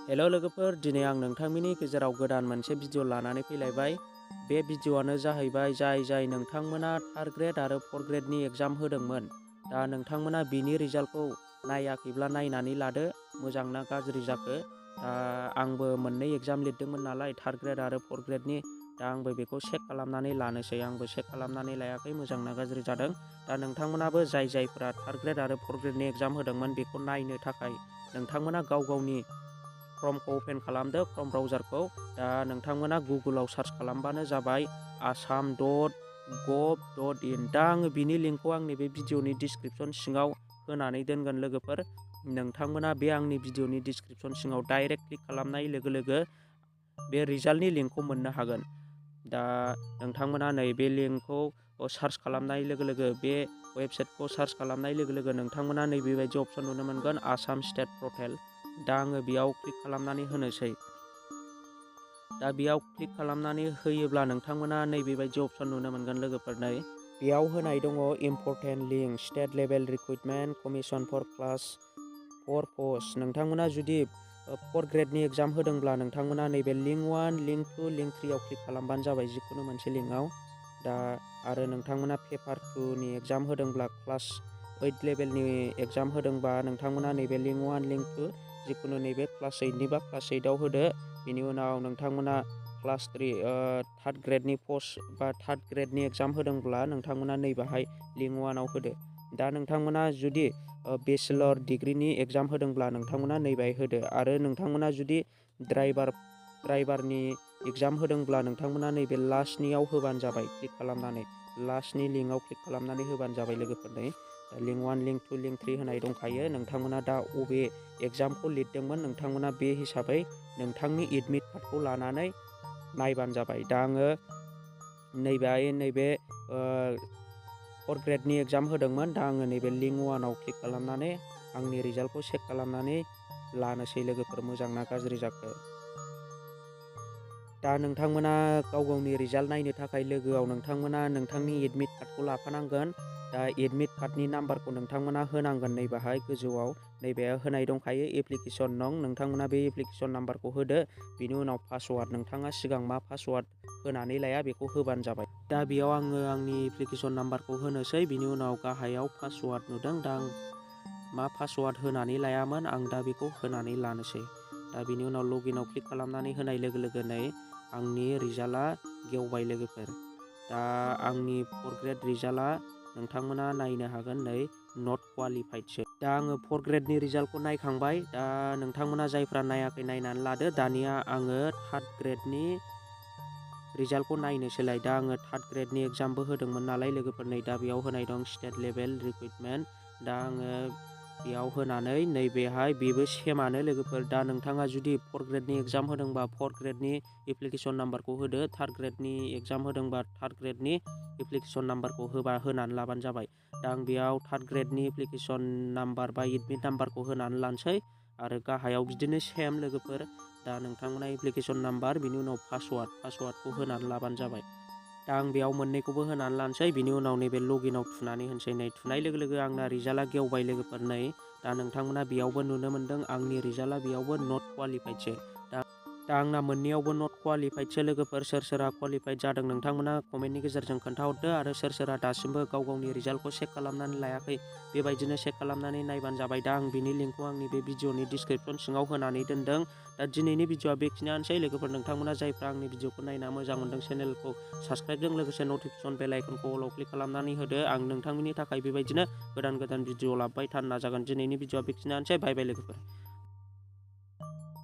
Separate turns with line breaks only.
हेल' लोगोफोर, दिनै आं नोंथांमोननि गेजेराव गोदान मोनसे भिडिअ लानानै फैलायबाय। बे भिडिअआनो जाहैबाय जाय नोंथांमोना थार्ड ग्रेड आरो फर्थ ग्रेडनि एग्जाम होदोंमोन। दा नोंथांमोना बिनि रिजाल्टखौ नायाखैब्ला नायनानै लादो, मोजां ना गाज्रि जाखो। आंबो मोननै एग्जाम लिरदोंमोन नालाय, थार्ड ग्रेड आरो फर्थ ग्रेडनि। दा आंबो बेखौ चेक खालामनानै लानोसै। आंबो चेक खालामनानै लायाखै, मोजां ना गाज्रि जादों। दा नोंथांमोनाबो जायफोरा थार्ड ग्रेड आरो फर्थ ग्रेडनि एग्जाम होदोंमोन, बेखौ नायनो थाखाय नोंथांमोना गाव गावनि क्रमखौ अपेन खालामदो, क्रम ब्राउजारखौ। दा नोंथांमोना गुगोलाव सार्च खालामबानो जाबाय assam.gov.in। दा आङो बिनि लिंकखौ आंनि बे भिडिअनि डिसक्रिपसन सिङाव होनानै दोनगोन लोगोफोर। नोंथांमोना बे आंनि भिडिअनि डिसक्रिपसन सिङाव डाइरेक्ट क्लिक खालामनाय लोगो लोगो बे रिजाल्टनि लिंकखौ मोननो हागोन। दा नोंथांमोना नैबे लिंकखौ सार्च खालामनाय लोगो लोगो, बे वेबसाइटखौ सार्च खालामनाय लोगो लोगो नोंथांमोना नैबेबायदि अपसन नुनो मोनगोन, आसाम स्टेट पर्टेल। दा आङो बेयाव क्लिक खालामनानै होनोसै। दा बेयाव क्लिक खालामनानै होयोब्ला नोंथांमोना नैबेबायदि अपसन नुनो मोनगोन लोगोफोर। नै बेयाव होनाय दङ important link, state level recruitment commission for class 4 post. नोंथांमोना जुदि फर्थ ग्रेडनि एग्जाम होदोंब्ला नोंथांमोना नैबे लिंक 1, लिंक 2, लिंक 3 आव क्लिक खालामबानो जाबाय, जिखुनु मोनसे लिंकआव। दा आरो नोंथांमोना पेपार 2 नि एग्जाम होदोंब्ला, क्लास 8 लेभेलनि एग्जाम होदोंबा नोंथांमोना नैबे लिंक 1, लिंक 2, जिखुनु नैबे क्लास 8 बा क्लास 8 आव होदो। बेनि उनाव नोंथांमोना क्लास 3 थार्ड ग्रेडनि पस्ट बा थार्ड ग्रेडनि एग्जाम होदोंब्ला नोंथांमोना नैबेहाय लिंक 1 आव होदो। दा नोंथांमोना जुदि बेचेलर डिग्रिनि एग्जाम होदोंब्ला नोंथांमोना नैबेहाय होदो। आरो नोंथांमोना जुदि ड्राइभारनि एग्जाम होदोंब्ला नोंथांमोना नैबे लास्टनियाव होबानो जाबाय, क्लिक खालामनानै लास्टनि लिंकआव क्लिक खालामनानै होबानो जाबाय लोगोफोरनो। लिंक 1, लिंक 2, लिंक 3 होनाय दंखायो। नोंथांमोना दा अबे एग्जामखौ लिरदोंमोन, नोंथांमोना बे हिसाबै नोंथांनि एडमिट कार्डखौ लानानै नायबानो जाबाय। दा आङो नैबे फर्थ ग्रेडनि एग्जाम होदोंमोन। दा आङो नैबे लिंक 1 आव क्लिक खालामनानै आंनि रिजाल्टखौ चेक खालामनानै लानोसै लोगोफोर, मोजां ना गाज्रि जाखो। दा नोंथांमोना गाव गावनि रिजाल्ट नायनो थाखाय लोगोआव नोंथांमोना नोंथांनि एडमिट कार्डखौ लाफानांगोन। दा एडमिट कार्डनि नाम्बारखौ नोंथांमोना होनांगोन। नैबेहाय गोजौआव नैबे होनाय दंखायो एप्लिकेसन नं। नोंथांमोना बे एप्लिकेसन नाम्बारखौ होदो। बिनि उनाव पासवार्ड, नोंथाङा सिगां मा पासवार्ड होनानै लाया बेखौ होबानो जाबाय। दा बेयाव आङो आंनि एप्लिकेसन नाम्बारखौ होनोसै। बिनि उनाव गाहायाव पासवार्ड नुदों। दा आं मा पासवार्ड होनानै लायामोन, आं दा बेखौ होनानै लानोसै। दा बिनि उनाव लगिनआव क्लिक खालामनानै होनाय लोगो लोगो नै आंनि रिजाल्टआ गेवबाय लोगोफोर। दा आंनि फर्थ ग्रेड रिजाल्टआ नोंथांमोना नायनो हागोन, नै नट क्वालिफाइडसो। दा आङो फर्थ ग्रेडनि रिजाल्टखौ नायखांबाय। दा नोंथांमोना जायफ्रा नायाखै नायनानै लादो। दानिया आङो थार्ड ग्रेडनि रिजाल्टखौ नायनोसैलाय। दा आङो थार्ड ग्रेडनि एग्जामबो होदोंमोन नालाय लोगोफोर। नै दा बेयाव होनाय दं स्टेट लेभेल रिक्रुटमेन्ट। दा आङो बेयाव होनानै नैबेहाय बेबो सेमानो लोगोफोर। दा नोंथाङा जुदि फर्थ ग्रेडनि एग्जाम होदोंबा फर्थ ग्रेडनि एप्लिकेसन नाम्बारखौ होदो, थार्ड ग्रेडनि एग्जाम होदोंबा थार्ड ग्रेडनि एप्लिकेसन नाम्बारखौ होनानै लाबानो जाबाय। दा आं बेयाव थार्ड ग्रेडनि एप्लिकेसन नाम्बार बा एडमिट नाम्बारखौ होनानै लानोसै। आरो गाहायाव बिदिनो सेम लोगोफोर। दा नोंथांमोना एप्लिकेसन नाम्बार, बिनि उनाव पासवार्डखौ होनानै लाबानो जाबाय। दा आं बेयाव मोननैखौबो होनानै लानोसै। बिनि उनाव नैबे लगिनआव थुनानै होनोसै। नै थुनाय लोगो लोगो आंना रिजाल्टआ गेवबाय लोगोफोर। नै दा नोंथांमोना बेयावबो नुनो मोनदों आंनि रिजाल्टआ बेयावबो नट क्वालिफाइडसो। दा आंना मोननैयावबो नट क्वालिफाइडसो लोगोफोर। सोर क्वालिफाइड जादों नोंथांमोना कमेन्टनि गेजेरजों खोन्थाहरदो। आरो सोर दासिमबो गाव गावनि रिजाल्टखौ चेक खालामनानै लायाखै, बेबायदिनो चेक खालामनानै नायबानो जाबाय। दा आं बिनि लिंकखौ आंनि बे भिडिअनि डिसक्रिपसन सिङाव होनानै दोनदों। दा दिनैनि भिडिअआ बेखिनियानोसै लोगोफोर। नोंथांमोना जायफ्रा आंनि भिडिअखौ नायना मोजां मोनदों, चेनेलखौ साबस्क्राइबजों लोगोसे नटिफिकेसन बेल आइकनखौ अलाव क्लिक खालामनानै होदो। आं नोंथांमोननि थाखाय बेबायदिनो गोदान भिडिअ लाबोबाय थानो नाजागोन। दिनैनि भिडिअआ बेखिनियानोसै। बाय बाय लोगोफोर।